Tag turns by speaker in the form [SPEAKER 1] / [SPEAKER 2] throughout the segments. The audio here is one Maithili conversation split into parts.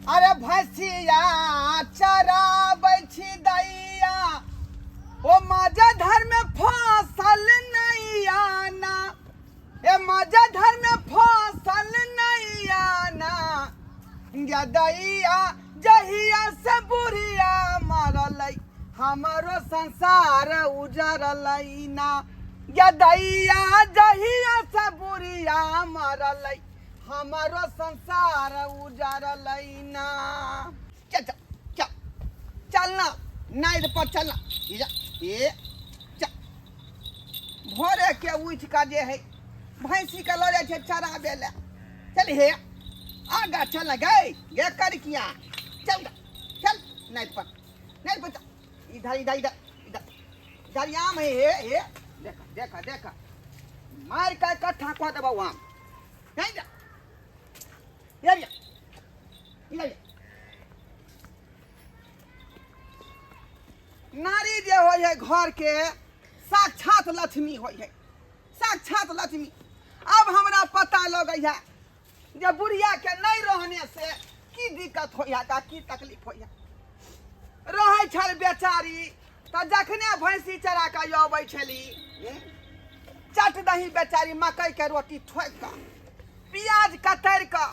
[SPEAKER 1] अरे भैंसिया चराबै छी दैया, ओ मजधर में फसल नैया ना, ए मजधर में फसल नैया ना दैया, जहिया से बुढ़िया मरलै हमरो संसार उजरलै ना दैया, जहिया से बुढ़िया मरलै हमारो संसार उजरलै ना। चल चल चल चल ना, नाइर पर चल ना, इजा ए चल। भोरे के उठि कऽ जे है भैंसी के लऽ जाइ छै चराबे लए। चल हे आगा चल ना गै, गे करिकिया, चल चल नाइर पर, नाइर पर चल। इधर इधर इधर इधर इधर आम है, हे हे देख देख देख, मार के इकट्ठा कऽ देबौ आम। नहीं जा, इधर जा, इधर जा। नारी जे होइ है घर के साक्षात लक्ष्मी होइ है, साक्षात लक्ष्मी। अब हमरा पता लगै है जे बुढ़िया के नहीं रहने से की दिक्कत होइ है का की तकलीफ होइ है। रहै छल बेचारी तऽ जखने भैंसी चरा कऽ अबै छली, चट दही बेचारी मकई के रोटी ठोकि कऽ प्याज कतरि कऽ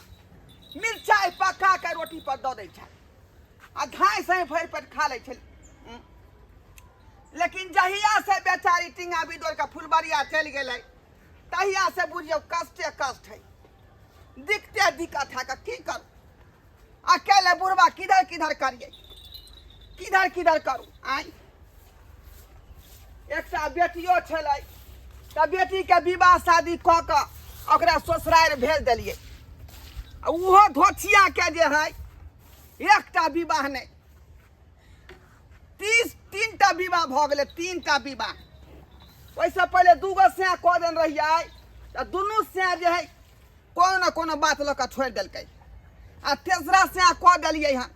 [SPEAKER 1] मिरचाइ पका कऽ रोटी पर दऽ दै छल आ घाइ से भरि पेट खा लै छली। लेकिन जहिया से बेचारी टिंगा बिदोर के फुलबरिया चलि गेलै तहिया से बुझियौ कष्टे कष्ट है, दिक्कते दिक्कत है। की करू अकेले बुढ़वा, किधर किधर करिए, किधर किधर करू। आइ एकटा बेटियो छलै तऽ बेटीके विवाह शादी कऽ कऽ ओकरा ससुरारि भेज देलियै, आ ओहो धोछियाके जे है एकटा विवाह नहि, 30 तीनटा विवाह भऽ गेलै, तीनटा विवाह। ओहिसँ पहिले दूगो सैं कऽ देने रहियै तऽ दुनू सैं जे है कोनो ने कोनो बात लऽ कऽ छोड़ि देलकै, आ तेसरा सैं कऽ देलियै हन,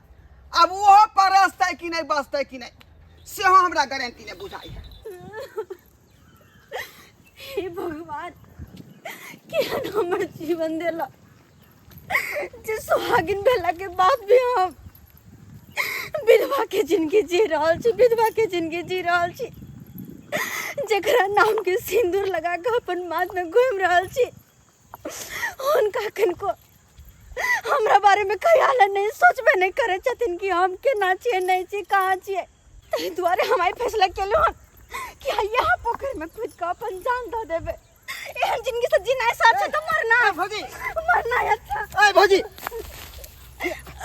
[SPEAKER 1] आब ओहो पर बसतै कि नहि बसतै कि नहि सेहो हमरा गारंटी नहि बुझाइ है।
[SPEAKER 2] हे भगवान, केहन हमर जीवन देला जे सुहागिन भेला के बाद भी हम विधवा के जिंदगी जी रहल छी, विधवा के जिंदगी जी रहल छी, जकरा नाम के सिंदूर लगा के अपन माथ में घूम रहल छी, हुनका कनको हमरा बारे में ख्याल नहीं, सोचबे नहीं करे छथिन कि हम केना छियै, नहीं छियै, कहाँ छियै। ताहि दुआरे हम आइ फैसला केलहुँ हन कि आइ यहाँ पोखरि में कूदि कऽ अपन जान दऽ देबै। एहन जिंदगी से जीना से अच्छा तो मरना।
[SPEAKER 3] ए, भौजी।
[SPEAKER 2] मरना है अच्छा।
[SPEAKER 3] ए भौजी,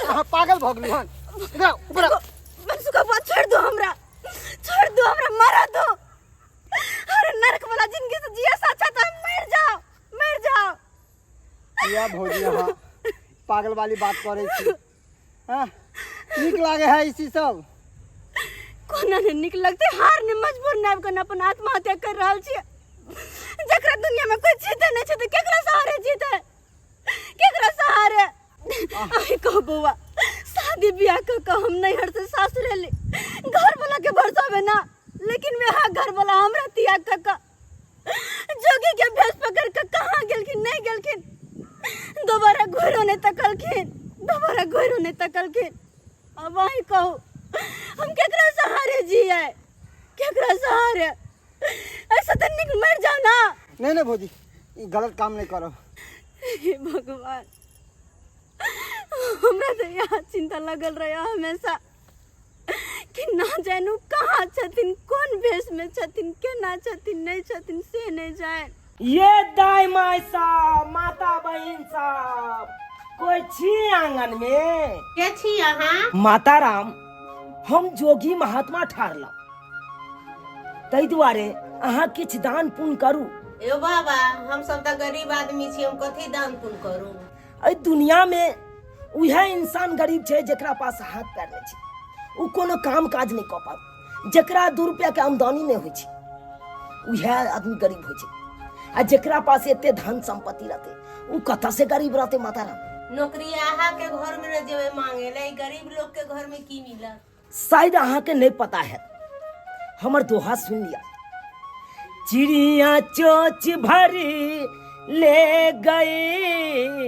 [SPEAKER 3] अहाँ पागल भऽ गेलहुँ हन। इधर आउ, ऊपर आउ।
[SPEAKER 2] मनसुखा बुआ, छोड़ दो हमरा, छोड़ दो हमरा, मरा दो। अरे नरक वाला जिंदगी से जिया से अच्छा तो हम मर जाओ, मर जाओ।
[SPEAKER 3] किया भौजी अहाँ पागल वाली बात करै छी? हाँ, नीक लागे है इसी सब?
[SPEAKER 2] कोना ने नीक लगते, हार ने मजबूर ने आबि कऽ अपन आत्महत्या कर रहल छियै। जकरा दुनिया में कोई जीते नहीं छै तऽ केकरा सहारे जीते, केकरा सहारे? अहीं कहू बौआ, शादी बियाह कऽ कऽ हम नैहर से सासुर एली, घर वाला के भरोसा में ना, लेकिन वएह घर वाला हमरा त्याग कऽ कऽ जोगी के भेष पकड़ कऽ कहाँ गेलखिन नहीं गेलखिन, दोबारा घुरो नहीं तकलखिन, दोबारा घुरो नहीं तकलखिन। अब अहीं कहू हम केकरा सहारे जिए, केकरा सहारे? ऐसा तो निक मर जाओ ना।
[SPEAKER 3] नहीं नहीं भौजी, ई गलत काम नहीं करो।
[SPEAKER 2] हे भगवान, हमरा तो यहाँ चिंता लगल रहे हमेशा कि ना जानू कहाँ छथिन, कोन भेष में छथिन, केना छथिन, नहीं छथिन से नहीं जाए।
[SPEAKER 4] ये दाई माई साहब, माता बहन साहब, कोई छी आंगन में?
[SPEAKER 5] के छी अहाँ?
[SPEAKER 4] माता राम, हम जोगी महात्मा ठारला, ताहि दुआरे अहाँ किछु दान पुण्य करू।
[SPEAKER 5] यो बाबा, हम सब तऽ गरीब आदमी छी, हम कथी दान पुण्य करू?
[SPEAKER 4] एहि दुनिया में उएह इंसान गरीब छै जकरा पास हाथ पैर नहि छै, ओ कोनो काम काज नहि कऽ पाबे, जकरा 2 रुपया के आमदनी नहि होइ छै उएह आदमी गरीब होइ छै, आ जकरा पास एते धन संपत्ति रहतै ओ कतऽ से गरीब रहतै माता राम?
[SPEAKER 5] नौकरी अहाँ के घर में न जेबै मांगे ला, ई गरीब लोग के घर में की मिलत?
[SPEAKER 4] शायद अहाँ के नहीं पता है, हमर दोहा सुन लिया। चिड़िया चोच भरी ले गई,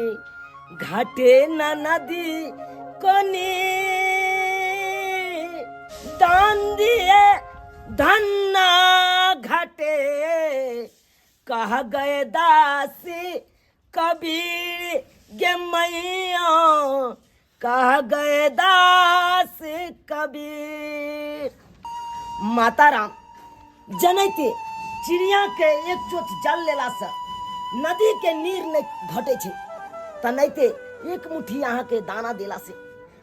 [SPEAKER 4] घाटे न नदी को धन ना घटे कह गए दास कबीर गे मैया कह गए दास कबीर। माता राम जनैते चिड़िया के एक चोच जल लेलासँ नदी के नीर नहि घटै छै, तनैते एक मुट्ठी अहाँके दाना देलासँ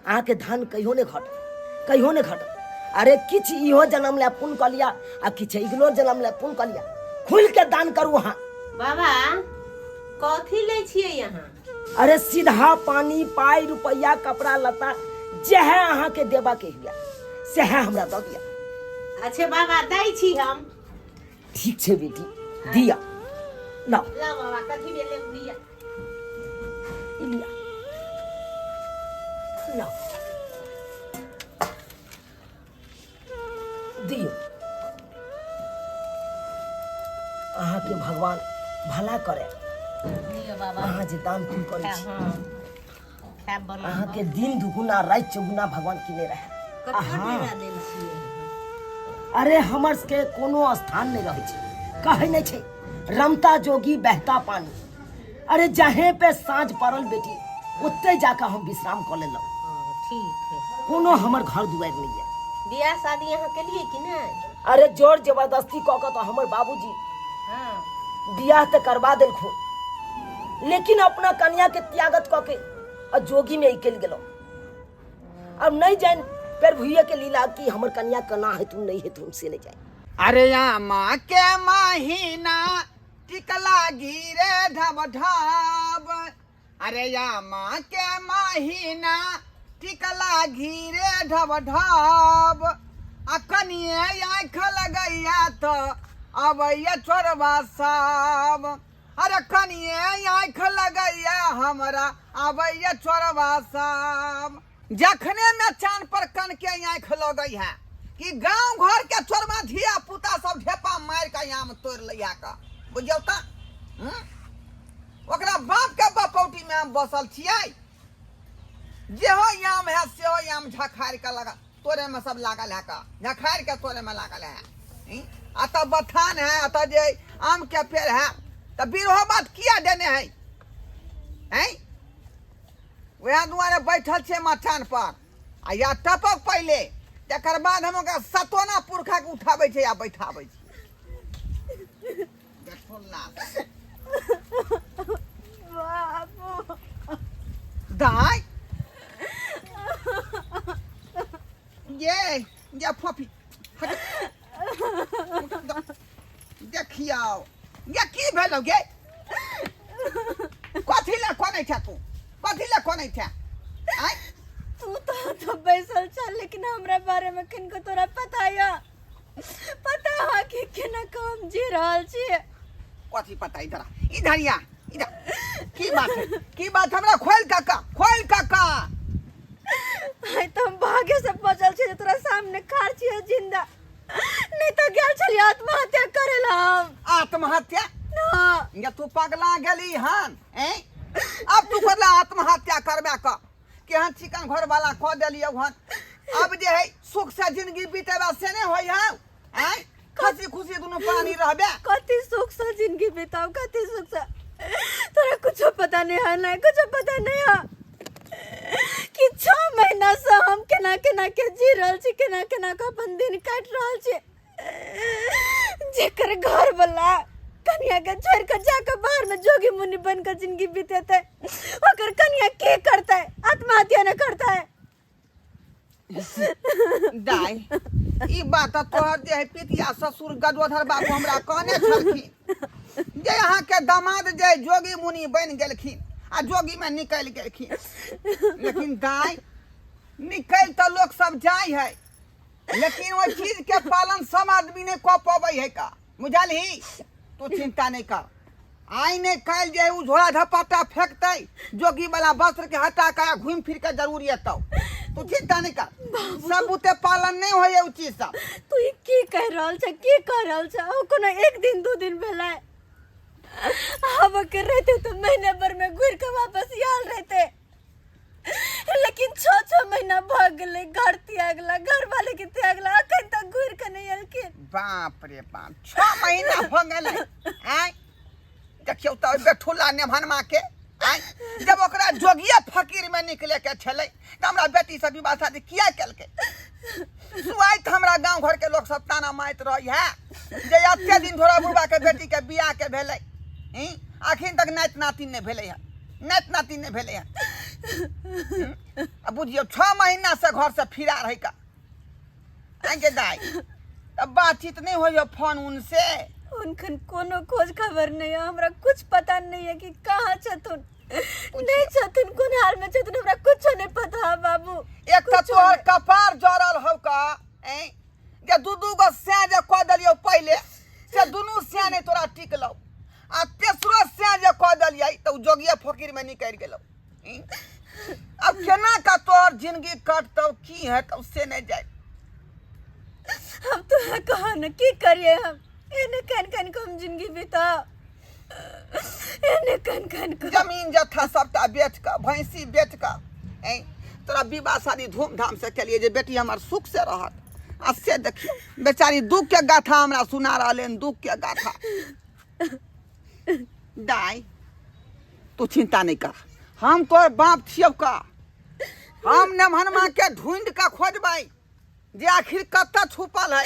[SPEAKER 4] अहाँके धन कहियो नहि घटत, कहियो नहि घटत। अरे किछु इहो जन्म लए पुण्य कऽ लिअ आ किछु अगिलो जन्म लए पुण्य कऽ लिअ, खुलि के दान करू अहाँ।
[SPEAKER 5] बाबा कथी लै छियै अहाँ?
[SPEAKER 4] अरे सीधा पानी पाइ रुपैआ कपड़ा लत्ता जेहे अहाँके देबा के हुए सेहे हमरा दऽ दिअ।
[SPEAKER 5] अच्छा बाबा दै छी हम।
[SPEAKER 4] ठीक छै बेटी, दिअ। लाउ।
[SPEAKER 5] ला बाबा कथी भेलै दिअ।
[SPEAKER 4] ई लिअ, लाउ, दियौ। अहाँके भगवान भला करे।
[SPEAKER 5] दिअ बाबा।
[SPEAKER 4] अहाँ जे दान पुण्य करै छी,
[SPEAKER 5] हँ, खायब बना।
[SPEAKER 4] अहाँके दिन दुगुना राति चौगुना भगवान किने रहे।
[SPEAKER 5] कतऽ
[SPEAKER 4] हाँ।
[SPEAKER 5] डेरा देल छियै?
[SPEAKER 4] अरे हमर सबके कोनो स्थान नहि रहै छै। कहै नहि छै रमता जोगी बहता पानी। अरे जहें पे साँझ पड़ल बेटी, ओतहि जाकऽ हम विश्राम कऽ लेलहुँ।
[SPEAKER 5] ओ, ठीक है।
[SPEAKER 4] कोनो हमर घर दुआरि नहि यऽ।
[SPEAKER 5] बियाह शादी अहाँ केलियै कि नहि?
[SPEAKER 4] अरे जोर जबरदस्ती कऽ कऽ तऽ हमर बाबूजी बियाह तऽ करबा देलखुन, लेकिन अपना कन्या के त्यागत कऽ के आ जोगी में निकलि गेलहुँ। अब नहीं जान प्रभुए के लीला कि हमर कन्या केना हेथुन नहीं हेथुन से नहीं जान।
[SPEAKER 1] अरे आमा के महीना टिकला गिरे ढब ढब, अरे आमा के महीना टिकला घिरे ढब ढब, आ कनिए आँख लगैया तो अबैया चोरबा सब। अरे कनिए आँख लगैया हमरा अबैया चोरबा सब। जखने में चान पर कन के आँख लगै है कि गांव घर के चोरबा धिया पुता सब ढेपा मार के आम तोड़ लैया का, बुझियौ त ओकरा बाप के बपौटी में हम बसल छियै। जेहो आम है सेहो आम झखारि के लगा तोरे में सब लागल है का, झखारि के तोरे में लागल है। अतः बथान है, अतः जे आम के पेड़ है त बिरहो बात किया देने है? हैं वएह दुआरे बैठल छियै मचान पर आ या टपक पहिले, तकर बाद हम ओकरा सतोना पुरखा के उठाबै छै आ बैठाबै छै। दाय ये ये फोफी हट। देखियौ ये की भेलौ गे? कथी लए कनै छे तू? कथी लए कनै छे? आँय
[SPEAKER 2] तू तो बैसल छल, लेकिन हमरा बारे में किनको तोरा पता या पता है कि केना काम जी रहल छी?
[SPEAKER 1] कथी पता? इधर आ, इधर या इधर। की बात है, की बात? हमरा खोल काका, खोल काका।
[SPEAKER 2] आइ तो हम भाग्य से बचल छी जे तोरा सामने खार छी जिंदा, नहीं तो गेल छली आत्महत्या करे ला हम।
[SPEAKER 1] आत्महत्या?
[SPEAKER 2] ना।
[SPEAKER 1] या तू पगला गेली हन? हैं अब तू करला आत्महत्या करबे क केहन चिकन घर वाला कह देलियौ हन। अब जे है सुख से जिंदगी बीतेबा से नहीं होई है? हैं खुशी खुशी दुनू प्राणी रहबे।
[SPEAKER 2] कति सुख से जिंदगी बिताओ, कति सुख से? तोरा कुछो पता नहीं है ना, कुछो पता नहीं है कि 6 महीना से हम केना केना के जी रहल छी, केना केना के अपन दिन काटि रहल छी। जेकर घर वाला कन्या के छोड़ के जाके बाहर में जोगी मुनि बन के जिंदगी बीतेते, ओकर कन्या के करते? आत्महत्या न करता है।
[SPEAKER 1] दाई ई बात तोहर जे है पितिया ससुर गजोधर बाबू हमरा कहने छलखिन जे अहाँ के दामाद जे जोगी मुनि बनि गेलखिन आ जोगी में निकलि गेलखिन। लेकिन दाई निकलि तऽ लोक सब जाइ है, लेकिन ओहि चीज के पालन सब आदमी नहीं कऽ पबै है का, बुझलही? तू चिंता नहीं कर, आइ नहीं काल्हि जे उ झोला झपाटा फेंकतै, जोगी वाला वस्त्र के हटा के घूमि फिर के जरूर एतौ। तू चिंता नहीं कर, सब बुते पालन नहीं होइए उ चीज सब।
[SPEAKER 2] तू ई की कह रहल छ, की कह रहल छ? ओ कोनो एक दिन दू दिन भेलै? हम के रहते तो महीने भर में घुर के वापस आयल रहते, लेकिन 6-6 महीना भऽ गेलै, घर त्यागला, घर वाले के त्यागला, अखन तक घुर के नहीं एलखिन।
[SPEAKER 1] बाप रे बाप, 6 महीना हो गेलै। आँय, देखियौ तऽ बेठुला नेभनमा के। आँय, जब ओकरा जोगिया फकीर में निकले के छलै तऽ हमरा बेटी से विवाह शादी किया केलकै? सुआइत हमरा गांव घर के लोग सब ताना मारैत रहै है जे एते दिन धोरा बुढ़बा के बेटी के बियाह के भेलै, अखन तक नाति नातिन नहि भेलै है, नाति नातिन नहि भेलै है। आ बुझियौ, 6 महीना से घर से फिरा रहै का। आगे दाई, तब बातचीत नहीं होइयो फोन उन से?
[SPEAKER 2] उनखन कोनो खोज खबर नहीं है। हमरा कुछ पता नहीं है कि कहाँ छथुन, नहीं छथुन, कोन हाल में छथुन। हमरा कुछ नहीं पता है बाबू।
[SPEAKER 1] एक तऽ
[SPEAKER 2] कुछो
[SPEAKER 1] तोहर
[SPEAKER 2] नहीं।
[SPEAKER 1] कपार जरल हौ का ऐं, जे दू दू गो सैं जे कऽ देलियौ पहिले से दुनू सैं नहि तोरा टिकलौ, आ तेसरो सैं जे कऽ देलियै तऽ ओ जोगिए फकीर में निकलि गेलौ। ऐं, आब केना का तोहर जिंदगी कटतौ, की हेतौ से नहि जाय।
[SPEAKER 2] हम तो है कहा न, की करिए हम? एने कन कन को हम जिंदगी बिता, एने कन कन को।
[SPEAKER 1] जमीन जथा सबटा बेच कऽ, भैंसी बेच कऽ ऐं तोरा विवाह शादी धूमधाम से केलिए जे बेटी हमर सुख से रहत, आ से देखियौ बेचारी दुख के गाथा हमरा सुना रहल हन, दुख के गाथा। दाई, तू चिंता नहीं कर, हम तोर बाप छियौ का। हम नमहनमा के ढूंढ के खोजबै जे आखिर कतऽ छुपल है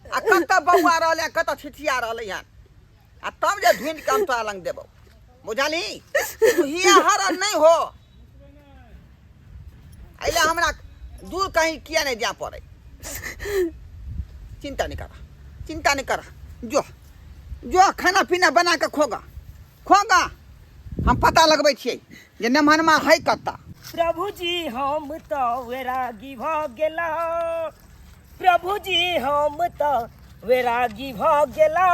[SPEAKER 1] आ कतऽ बौआ रहलै आ कतऽ छिछिया रहलै हन, आ तब जे ढूंढ के हम तोरा लग देबौ। बुझलही? तू हिया हरन नहीं हो। एहि हमरा दूर कहीं किया नहीं जाय पड़े। चिंता नहीं कर, चिंता नहीं कर। जो जो खाना पीना बना के खोगा खोगा, हम पता लगबै छियै जे नमहनमा है कत्ता।
[SPEAKER 4] प्रभु जी, हम तऽ वैरागी भऽ गेला। प्रभु जी, हम तऽ वैरागी भऽ गेला।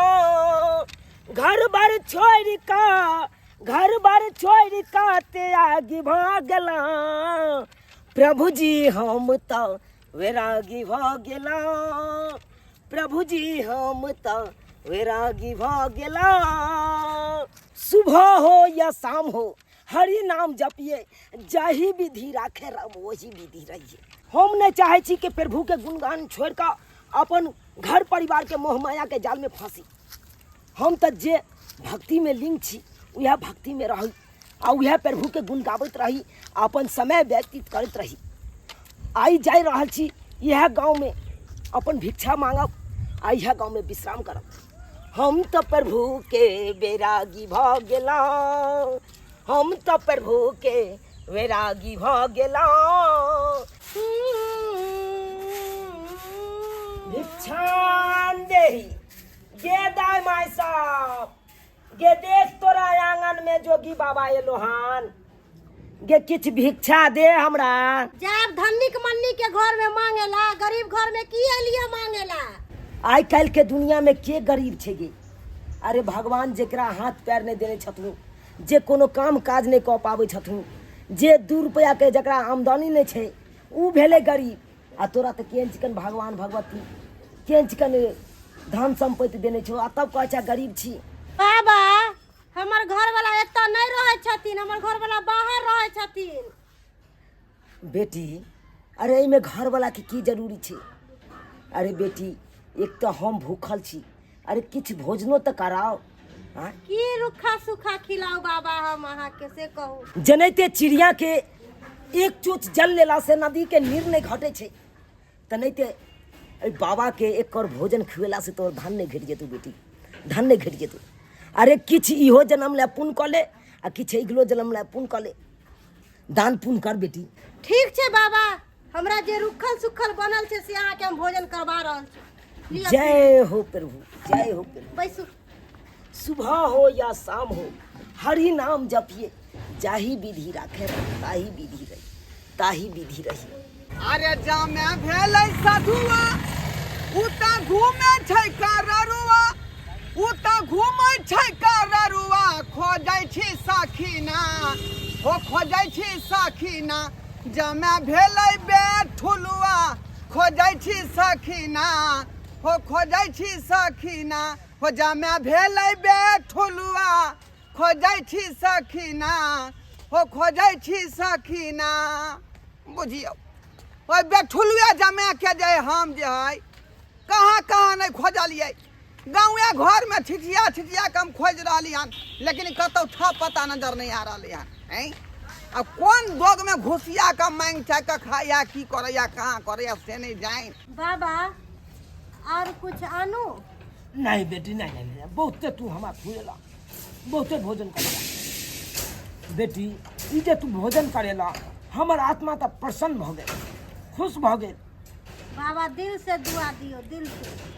[SPEAKER 4] घर बार छोड़ि कऽ, घर बार छोड़ि कऽ त्यागी भऽ गेला। प्रभु जी, हम तऽ वैरागी भऽ गेला। प्रभु जी, हम तऽ वैरागी भऽ गेला। सुबह हो या शाम हो, हरि नाम जपिए। जाहि विधि राखे राम, वही विधि रहिए। हम नहीं चाहे छी कि प्रभु के गुणगान छोड़ कऽ अपन घर परिवार के मोह माया के जाल में फंसी। हम तऽ जे भक्ति में लीन छी, उएह भक्ति में रही आ उएह प्रभु के गुण गाबैत रही आ अपन समय व्यतीत करैत रही। आइ जाय रहल छी, इएह गाँव में अपन भिक्षा मांगब आ इएह गाँव में विश्राम करब। हम तऽ प्रभु के वैरागी भऽ गेलहुँ। हम तऽ प्रभु के वैरागी भऽ गेलहुँ। भिक्षान देही गे दाय माय सब गे, देख तोरा आंगन में जोगी बाबा एलो हन गे, किछु भिक्षा दे हमरा।
[SPEAKER 5] जाब धनिक मन्नी के घर में मांगेला, गरीब घर में की एलिए मांगेला?
[SPEAKER 4] आइ काल्हि के दुनिया में के गरीब छै गे? अरे भगवान जेकरा हाथ पैर नहि देने छथुन, जे कोनो काम काज नहि कऽ पाबै छथुन, जे 2 रुपैआके जकरा आमदनी नहि छै, ओ भेलै गरीब। आ तोरा तऽ केहन चिकन भगवान भगवती केहन चिकन धन सम्पत्ति देने छौ, आ तब कहै छै गरीब छी।
[SPEAKER 5] बाबा, हमर घर वाला एतऽ नहीं रहै छथिन, हमर घर वाला बाहर रहै छथिन।
[SPEAKER 4] बेटी, अरे एहिमे घरवलाके की जरूरी छै? अरे बेटी, एक तऽ हम भूखल छी, अरे किछु भोजनो तऽ कराओ। आँय?
[SPEAKER 5] की रुखा सूखा खिलाऊ बाबा हम अहाँके, से कहू।
[SPEAKER 4] जेनाहिते चिड़ियाके एक चोच जल लेलासँ नदीके नीर नहि घटै छै, तेनाहिते एहि बाबाके एक कर भोजन खुएलासँ तोहर धन नहि घटि जेतौ बेटी, धन नहि घटि जेतौ। अरे किछु इहो जन्म लए पुण्य कऽ ले आ किछु अगिलो जन्म लए पुण्य कऽ ले। दान पुण्य कर बेटी।
[SPEAKER 5] ठीक छै बाबा, हमरा जे रुखल सुखल बनल छै से अहाँके हम भोजन करवा रहल छी। लिअ।
[SPEAKER 4] जय हो प्रभु, जय हो प्रभु।
[SPEAKER 5] बैसू।
[SPEAKER 4] सुबह हो या शाम हो, हरि नाम जपिए। जाहि विधि राखे राम, ताही विधि रही, ताही विधि रही।
[SPEAKER 1] अरे जामे भेलै साधुआ, उ तऽ घूमे छै कररुआ, उ तऽ घूमै छै कररुआ। खोजै छी सखीना हो, खोजै छी सखीना, जामे भेलै बेठुलुआ। खोजै छी सखीना हो, खोजै छी सखीना हो, जामे भेलै बेठुलुआ। खोजै छी सखीना हो, खोजै छी सखीना। बुझियौ, ओहि बेठुलुए जमा के जे हम जे है कहाँ कहाँ नहि खोजलियै गाँवे घरमे छिछिया छिछिया कऽ हम खोजि रहली हन लेकिन कतहु था पता नजर नहि आ रहलै हन ऐं आ कोन दोगमे घुसिया कऽ माँगि चाहि कऽ खाइया की करैया कहाँ करैया से नहि जानि।
[SPEAKER 5] बाबा और कुछ आनू?
[SPEAKER 4] नहीं बेटी, नहीं नहीं नहीं, बहुते तू हमरा खुएला, बहुते भोजन करेला बेटी। ई जे तू भोजन करेला हमर आत्मा तऽ प्रसन्न भऽ गेल, खुश भऽ गेल।
[SPEAKER 5] बाबा दिल से दुआ दियो, दिल से।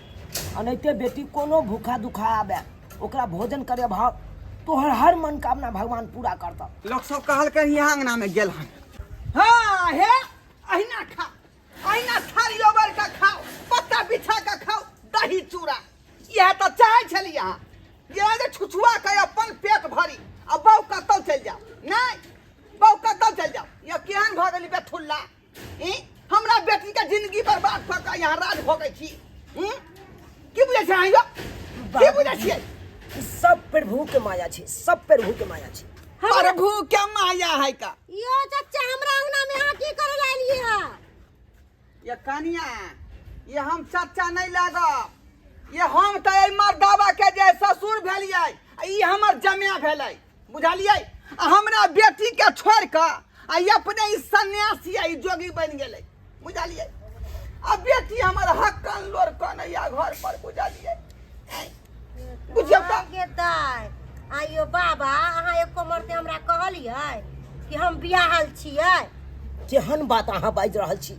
[SPEAKER 4] अनैते बेटी कोनो भूखा दुखा आबे ओकरा भोजन करे भाव तोहर हर मनोकामना भगवान पूरा करता।
[SPEAKER 1] लोक सब कहलकै यहाँ अंगना में गेल हन। हाँ हे अहिना खा, अहिना थारी ओबर के खाओ, पत्ता बिछा के खाओ दही चूड़ा, इएह तऽ चाहै छलियै अहाँ ये जे छुछुआ के अपन पेट भरी आ बहू कतौ चलि जाओ। नहि बहू कतौ चलि जाओ, ये केहन भऽ गेली बेथुल्ला। ई हमरा बेटी के जिंदगी बर्बाद कऽ के यहाँ राज भोगै छी। की बुझै छियै अहाँ यौ? की बुझै छियै?
[SPEAKER 4] ई सब प्रभु के माया छै, सब प्रभु के माया छै।
[SPEAKER 1] प्रभु के माया है का?
[SPEAKER 5] यो चचा हमरा अंगना में अहाँ की करे ला एलियै है?
[SPEAKER 1] ये कनिया, ये हम चचा नहीं लागब, ये हम तऽ एहि मर्दाबा के जे ससुर भेलियै, ई हमर जमिया भेलै, बुझलियै? आ हमरा बेटी के छोड़ि कऽ आ ई अपने ई सन्यासी आ ई जोगी बनि गेलै, बुझलियै? आ बेटी हमर हक्कन लोर कनैया घर पर, बुझलियै? बुझियौ तऽ।
[SPEAKER 5] गे दाइ, आइयो बाबा अहाँ एको मरते हमरा कहलियै कि हम बियाहल छियै?
[SPEAKER 4] केहन बात अहाँ बाजि रहल छी?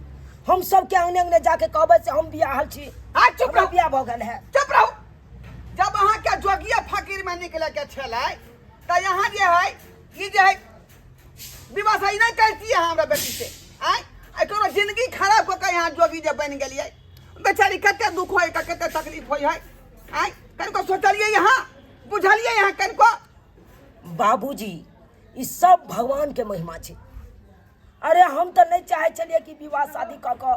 [SPEAKER 4] हम सबके अंगने अंगने जाके कहबै से हम बियाहल छी?
[SPEAKER 1] आ चुप
[SPEAKER 4] हमरा
[SPEAKER 1] रहू।
[SPEAKER 4] बियाह भऽ गेल है।
[SPEAKER 1] चुप रहू। जब अहाँके जोगिया फकीर में निकले के छलै तऽ यहाँ जे है ई जे है विवाह सही नहीं करती है हमरा बेटी से। आय ककरो जिंदगी खराब कऽ के यहाँ जोगी जे बनि गेलियै, बेचारी कते दुख होय, कते तकलीफ होय है। आय कनिको सोचलियै यहाँ, बुझलियै यहाँ कनिको?
[SPEAKER 4] बाबूजी ई सब भगवान के महिमा छै। अरे हम तऽ नहीं चाहे छलियै कि विवाह शादी कऽ कऽ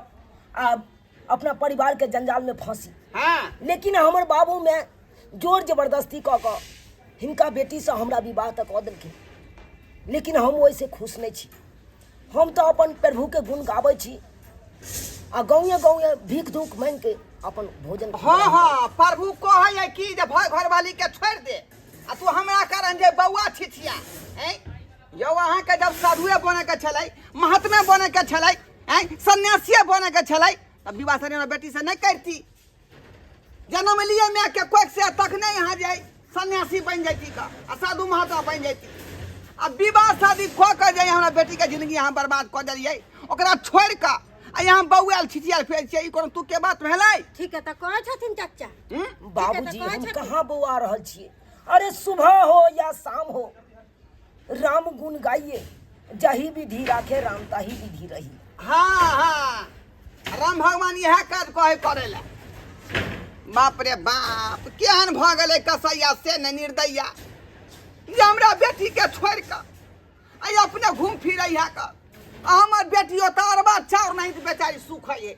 [SPEAKER 4] आ अपना परिवार के जंजाल में फंसी। लेकिन हमर बाबू में जोर जबरदस्ती कऽ कऽ हिनका बेटी से हमरा विवाह तऽ कऽ देलखिन, लेकिन हम ओहिसँ खुश नहि छी। हम तऽ अपन प्रभु के गुण गाबै छी आ गाँवे गाँवे भीख दुख मांगि के अपन भोजन।
[SPEAKER 1] हाँ हाँ, प्रभु कहै है कि जे भाई घरवाली के छोड़ि दे आ तू हमरा कारण जे बौआ छिछिया। हैं यौ, अहाँके जब साधुए बने के छलै, महात्मे बने के छलै, हैं सन्यासिए बने के छलै, तब विवाह शादी हमरा बेटी से नहीं करती। जन्म लिए माय के कोख से तखने यहाँ जाय सन्यासी बन जैती का आ साधु महात्मा बन जैती। आ विवाह शादी कऽ के जे हमरा बेटी के जिंदगी यहाँ बर्बाद कऽ देलियै, ओकरा छोड़ि कऽ आ यहाँ बौआल छिछियाल फिरै छियै, ई कोनो तू के बात भेलै?
[SPEAKER 5] ठीक है तऽ कहै छथिन चचा।
[SPEAKER 4] बाबूजी
[SPEAKER 5] ठीक है, तऽ
[SPEAKER 4] हम
[SPEAKER 5] कहै छथिन।
[SPEAKER 4] कहाँ बौआ रहल छियै? अरे सुबह हो या शाम हो राम गुण गाइए, जही विधि राखे राम ताही विधि रही।
[SPEAKER 1] हाँ हाँ, राम भगवान इएह काज कहे करे ला। बाप रे बाप, केहन भऽ गेलै कसैया से नहि निर्दैया जे हमरा बेटी के छोड़ि कऽ आ अपने घूम फिरै है कऽ। आ हमर बेटी ओतऽ अरबा चाउर नहीं तऽ बेचारी सुखै है।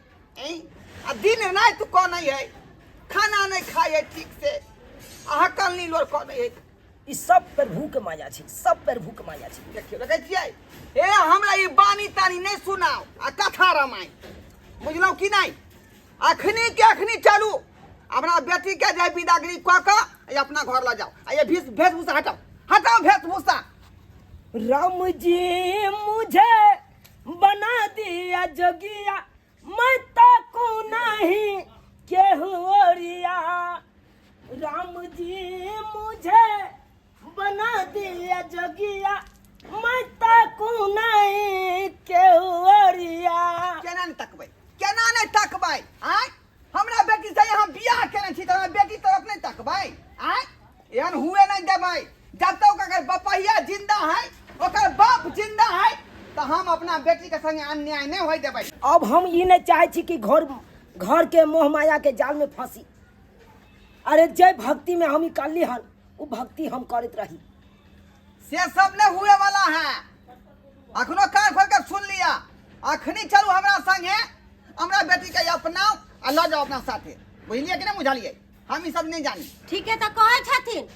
[SPEAKER 1] आ दिन राति कनै है, खाना नहीं खाइ है ठीक से, आ हकलनी लोर कनै है।
[SPEAKER 4] ई सब प्रभु के माया छै, सब प्रभु के माया छै।
[SPEAKER 1] देखियौ, देखै छियै? ए हमरा ई बानी तानी नहीं सुनाओ आ कथा रामायण, बुझलहुँ कि नहीं? अखनी के अखनी चलू अपना बेटी के जाय विदागरी कऽ कऽ अपना घर लऽ जाओ। आ ये वेशभूषा हटाओ, हटाओ वेशभूषा।
[SPEAKER 4] राम जी मुझे बना दिया जोगिया, मैं ताकू नहीं केहू ओरिया। राम जी मुझे बना दिया जोगिया, मैं ताकू नहीं केहू ओरिया।
[SPEAKER 1] केना नहि तकबै, केना नहि तकबै? आँय हमरा बेटी से यहाँ बियाह केने छी तऽ हमरा बेटी तरफ नहि तकबै? आँय एहन हुए नहीं देबै। जब तक ओकर बपहिया जिंदा है, ओकर बाप जिंदा है, तऽ हम अपना बेटी के संगे अन्याय नहीं होय देबै।
[SPEAKER 4] अब हम ई नहीं चाहे छी कि घर के मोह माया के जाल में फंसी। अरे जय भक्ति में हम निकालली हन, उ भक्ति हम करत रही।
[SPEAKER 1] से सब नहीं हुए वाला है। अखनो कान खोल के सुन लिया, अखनी चलू हमरा संगे, हमरा बेटी के अपनाओ आ लऽ जाओ अपना साथे। बुझलिए कि नहीं बुझलिए? हम ई सब नहीं जानी।
[SPEAKER 5] ठीक है तऽ कहै छथिन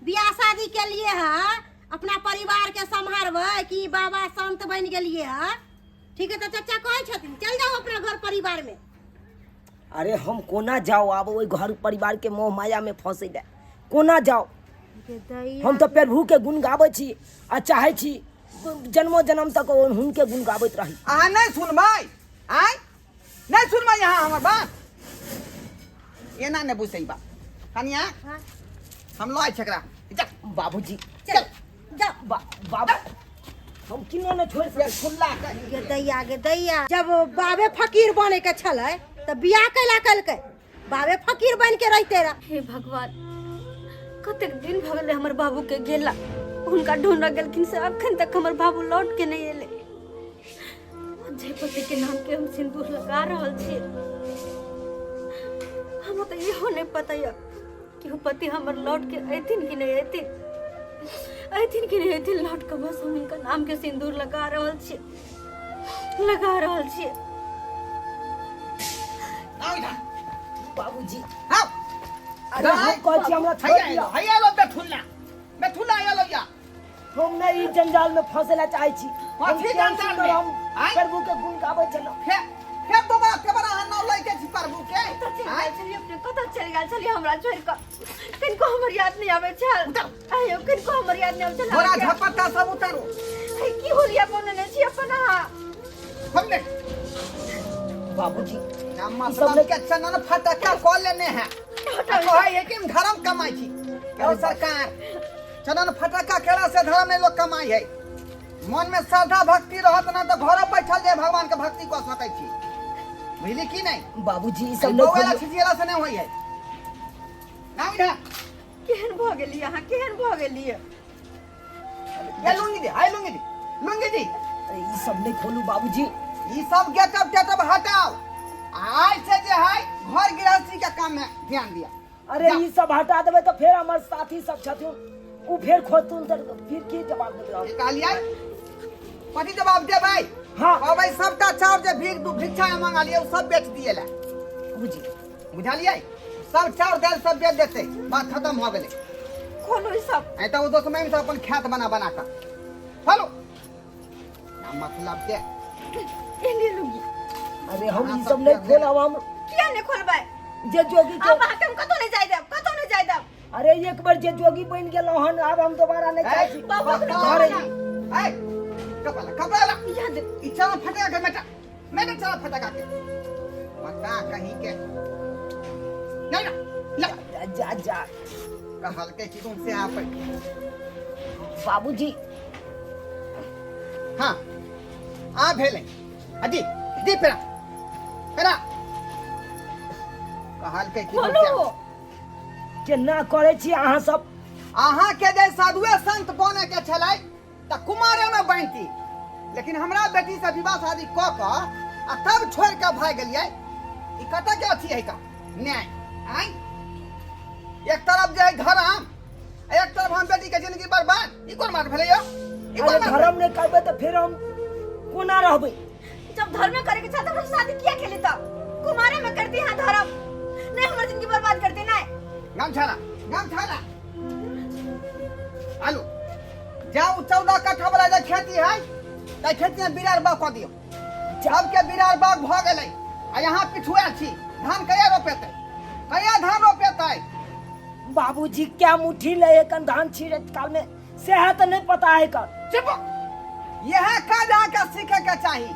[SPEAKER 5] बियाह शादी के लिए है अपना परिवार के सम्हारबै कि बाबा संत बनि गेलिए है। ठीक है तऽ चचा कहै छथिन चल जाओ अपना घर परिवार में।
[SPEAKER 4] अरे हम कोना जाउ आब ओहि घर परिवार के मोह माया में फंसै लए कोना जाउ
[SPEAKER 5] गे दैया
[SPEAKER 4] हम तऽ प्रभु के गुण गाबै छी आ चाहै छी जन्मो जन्म तक हुनके गुण गाबैत रही
[SPEAKER 1] अहाँ नहि सुनबै आँय नहि सुनबै अहाँ हमर बात एना नहि बुझतै ई बात कनिया
[SPEAKER 5] हाँ।
[SPEAKER 1] हम लऽ छी एकरा जा
[SPEAKER 4] बाबूजी
[SPEAKER 5] चल जाओ
[SPEAKER 4] बाबू हम किनो नहि छोड़ि सकै छी।
[SPEAKER 1] खुल्ला कही
[SPEAKER 5] गे दैया गे दैया जब बाबे फकीर बने के छलै तऽ बियाह कैला कलकै बाबे फकीर बन के रहते रह
[SPEAKER 2] हे भगवान कतेक दिन भऽ गेलै हमर बाबू के गेला हुनका ढूंढऽ गेलखिन से अखन तक हमर बाबू लौट के नहि एलै जे पति के नाम के हम सिंदूर लगा रहल छी हमरा तऽ इहो नहि पता यऽ कि ओ पति हमर लौट के अयथिन कि नहि अयथिन अयथिन कि नहि अयथिन लौट के बस हम हुनका नाम के सिंदूर लगा रहल छी लगा रहल छी
[SPEAKER 1] आओ इधर
[SPEAKER 4] बाबूजी
[SPEAKER 1] आओ
[SPEAKER 4] अरे हम कहै छी हमरा छोड़ि
[SPEAKER 1] हैया
[SPEAKER 4] दिअ
[SPEAKER 1] एलो हैया एलो बेठुल्ला बेठुल्ला एलो या
[SPEAKER 4] हम नहि ई जंजाल में फंसे ला चाहै छी हम
[SPEAKER 1] कथी
[SPEAKER 4] केहन
[SPEAKER 1] जंजाल
[SPEAKER 4] सुंदर
[SPEAKER 1] में?
[SPEAKER 4] हम
[SPEAKER 1] आँय?
[SPEAKER 4] प्रभु के गुण गाबै छलहुँ
[SPEAKER 1] फेर फेर दोबारा केबरा अहाँ नाम लैके छी प्रभु के
[SPEAKER 2] कतऽ चलि
[SPEAKER 1] आँय?
[SPEAKER 2] गेल छलियै अपने कतऽ चलि गेल छलियै हमरा छोड़ि कऽ किनको हमर याद नहि आबै छल आयो किनको हमर याद नहि आबै छल
[SPEAKER 1] थोड़ा
[SPEAKER 2] अहाँके।
[SPEAKER 1] झपट्टा सब उतारू
[SPEAKER 2] हे, की होलिया बनेने छी अपन अहाँ
[SPEAKER 1] हम ने
[SPEAKER 4] बाबूजी
[SPEAKER 1] ना
[SPEAKER 4] ई सब
[SPEAKER 1] मतलब
[SPEAKER 4] नहि-
[SPEAKER 1] के चनन फटक्का कऽ लेने हैं
[SPEAKER 2] हटाउ।
[SPEAKER 1] कहै है कि हम धर्म कमाइ छी यौ सरकार चनन फटक्का केला से धर्म में लोग कमाइ है मन में श्रद्धा भक्ति रहत ना तो घरो बैठल जे भगवान के भक्ति कऽ सकै छी बुझली की नहीं
[SPEAKER 4] बाबूजी ई सब
[SPEAKER 1] ई
[SPEAKER 4] नहि
[SPEAKER 1] बौआ
[SPEAKER 4] खोलियौ।
[SPEAKER 1] छिछिएला से नहीं होइ है ना इधर
[SPEAKER 2] केहन भऽ गेलियै अहाँ केहन भऽ गेलियै
[SPEAKER 1] ये लुंगी दे हाय लुंगी दे लुंगी दी
[SPEAKER 4] अरे ई सब नहि खोलू बाबूजी
[SPEAKER 1] ई सब गेटअप टेटअप हटाओ आइ से जे है घर गृहस्थी के काम में ध्यान दिया
[SPEAKER 4] अरे
[SPEAKER 1] जा।
[SPEAKER 4] ई सब हटा देबै तऽ फेर हमर साथी सब छथिन ओ फेर खोजथुन तऽ फिर की जवाब देबै हम?
[SPEAKER 1] की कहलियै कथी जवाब देबै
[SPEAKER 4] हाँ।
[SPEAKER 1] कहबै सबटा चाउर जे भीख दू भिक्षा में मंगलियै ओ सब बेच दिए ला
[SPEAKER 4] बुझी
[SPEAKER 1] बुझलियै सब चाउर दालि सब बेच देतै बात खत्म भऽ गेलै
[SPEAKER 2] खोलू ई सब
[SPEAKER 1] नहीं तऽ ओ दोस्त से अपन ख्यात बना बना कऽ चलो ना मतलब के
[SPEAKER 2] एने लुंगी
[SPEAKER 4] अरे हम ई सब नहीं खोलब हम
[SPEAKER 2] किया नहीं खोलबै
[SPEAKER 4] जे जोगी के
[SPEAKER 2] अब अहाँके हम कतौ नहीं जाय देब कतौ नहीं जाय देब
[SPEAKER 4] अरे एक बार जे जोगी बनि गेलहुँ हन आब हम दोबारा नहीं चाहै छी
[SPEAKER 2] बाबा के
[SPEAKER 1] अरे
[SPEAKER 2] कपड़ा
[SPEAKER 1] ए कपड़ा कपड़ा ला
[SPEAKER 2] यहाँ दे
[SPEAKER 1] ई चलो फटका के बेटा मेटा चलो फटका के पता कहीं के नहीं ना ला
[SPEAKER 4] जा जा जा
[SPEAKER 1] कहल के कि तुमसे आप
[SPEAKER 4] बाबूजी
[SPEAKER 1] हाँ आ भेलै अजी दी पेरा पेरा कहल के कि
[SPEAKER 2] खोलू
[SPEAKER 4] केना करै छी अहाँ सब
[SPEAKER 1] अहाँ के जे साधुए संत बने के छलै तऽ कुमारे में बनती लेकिन हमरा बेटी से विवाह शादी कऽ कऽ आ तब छोड़ के भागि गेलियै ई कतऽ के अथी है का न्याय आँय एक तरफ जे है धर्म आ एक तरफ हम बेटी के जिंदगी बर्बाद ई कोन बात भेलै यौ ई
[SPEAKER 4] अरे
[SPEAKER 1] कोन बात
[SPEAKER 4] धर्म नहि करबै तऽ फेर हम कोना रहबै
[SPEAKER 2] जब धर्म में करे के छल त हमरा शादी किया केली तब कुमारे में करती हां धर्म नहीं हमर जिंदगी बर्बाद करती नहीं
[SPEAKER 1] गमछा ला गमछा ला आलू जाउ 14 कट्ठा वाला जे खेती है ताहि खेती में बिरार बाग कऽ दियौ सबके बिरार बाग भऽ गेलै आ यहाँ पिछुआ छी धान कहिया रोपेतै कहिया धान रोपेतै
[SPEAKER 4] बाबूजी क्या मुट्ठी ले कन धान छीड़े काल में सेहा तऽ नहीं पता है कर
[SPEAKER 1] चुप यह काज अहाँके सीखे के चाही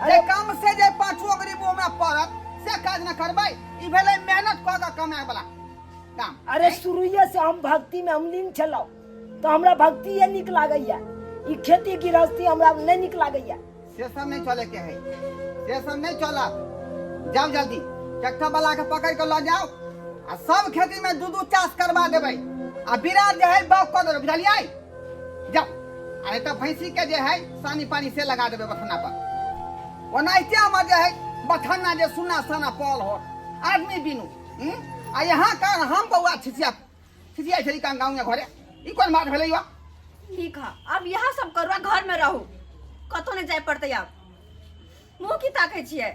[SPEAKER 1] अरे काम से जे पाँचो गरीब ओमे पड़त से काज न करबै ई भेलै मेहनत कऽ कऽ कमाय वाला काम
[SPEAKER 4] अरे शुरुए से हम भक्ति में हम लीन छलहुँ तऽ हमरा भक्तिए नीक लागैया ई खेती गृहस्थी हमरा नहीं नीक लागैया
[SPEAKER 1] से सब नहीं चले के है से सब नहीं चलत जाओ जल्दी ट्रैक्टर वाला के पकड़ के लऽ जाओ आ सब खेती में दू दू चास करवा देबै आ बिरार जे है बाग कऽ देबै बुझलियै जाओ आ नहीं तऽ भैंसी के जे है सानी पानी से लगा देबै बथना पर ओनाहिते हमर जे है बथना जे सुना साना पल हो आदमी बिनु हम्म? आ यहाँ का हम बौआ छिछिया छिछिया छली कान गाँव घरे ई कोन बात भेलै यौ
[SPEAKER 2] ठीक है अब यहाँ सब करू आ घर में रहू कतौ नहीं जाय पड़तै आब मुँह की ताकै छियै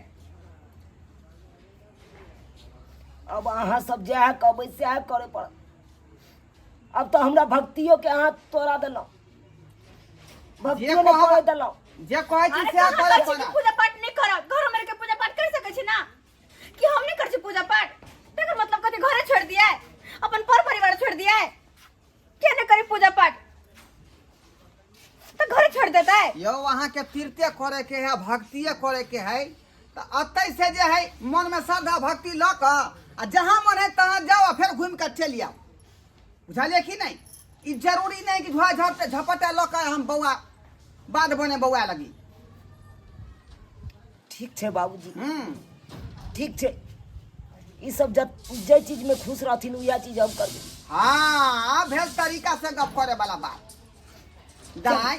[SPEAKER 4] अब अहाँ सब जएह कहबै सएह करे पड़त अब तऽ हमरा भक्तियो के अहाँ तोड़ा देलहुँ भक्तियो
[SPEAKER 1] जे
[SPEAKER 4] नहि
[SPEAKER 1] कहब-
[SPEAKER 4] करे देलहुँ
[SPEAKER 1] जे कहै छी
[SPEAKER 2] अरे
[SPEAKER 1] सएह
[SPEAKER 2] कहाँ
[SPEAKER 1] करे
[SPEAKER 2] कहै छी कि
[SPEAKER 1] पड़त
[SPEAKER 2] पूजा पाठ नहीं करब घर में रह के पूजा पाठ कर सकै छी ना कि
[SPEAKER 1] अहाँके तीर्थे करैके है, भक्तिए करैके है, तऽ एतै से जे है मनमे श्रद्धा भक्ति लऽ कऽ आ जहाँ मन है तहाँ जाउ आ फेर घुमि कऽ चलि आउ। बुझलियै कि नहि? ई जरूरी नहि कि झोड़ा झपटे झपटा लऽ कऽ हम बौआ बाध बने बौआ लगी।
[SPEAKER 4] ठीक छै बाबूजी।
[SPEAKER 1] हम्म।
[SPEAKER 4] ठीक छै। ई सब जब जे चीज में खुश रहथिन उएह चीज हम करबै।
[SPEAKER 1] हाँ, आब भेल तरीका से गप करे वाला बात। दाइ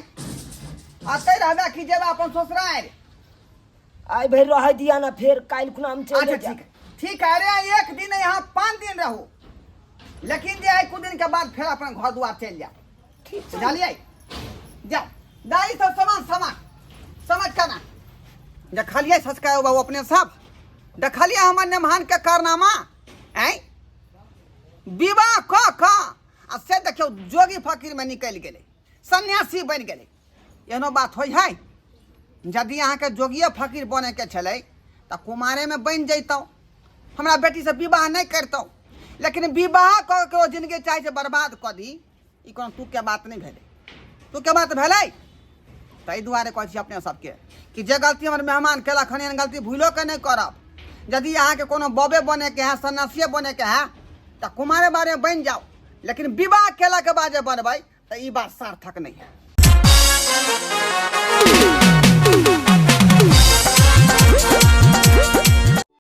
[SPEAKER 1] अतै रहबे कि जेबे अपन ससुरारि?
[SPEAKER 4] आइ भरि रहै दिया ना, फेर काल्हि खुना हम चलि
[SPEAKER 1] अच्छा
[SPEAKER 4] जायब।
[SPEAKER 1] ठीक है, ठीक है। अरे एक दिन यहाँ 5 दिन रहू, लेकिन जे है कुछ दिन के बाद फिर अपन घर द्वार चलि जाओ।
[SPEAKER 4] ठीक छै।
[SPEAKER 1] बुझलियै? जाओ दाई सब सामान सामान समझ के ना देखलियै सचका बाबू अपने सब देखलियै हमर नेमहान के कारनामा। आँय विवाह कऽ कऽ आ से देखियौ जोगी फकीर में निकलि गेलै, सन्यासी बनि गेलै। एहनो बात होइ है? यदि अहाँके जोगिए फकीर बनैके छलै तऽ कुमारेमे बनि जैतहुँ, हमरा बेटीसँ विवाह नहि करितहुँ। लेकिन विवाह कऽ के ओ जिनगी चाहै छै बर्बाद कऽ दी, ई कोनो तुकके बात नहि भेलै, तुकके बात भेलै। ताहि दुआरे कहै छी अपने सबके कि जे गलती हमर मेहमान केलक हन, एहन गलती भूलो के नहि करब। यदि अहाँके कोनो बबे बनैके है, सन्यासिए बनैके है, तऽ कुमारे बारे बनि जाउ, लेकिन विवाह केलाके बाद जे बनबै तऽ ई बात सार्थक नहि है।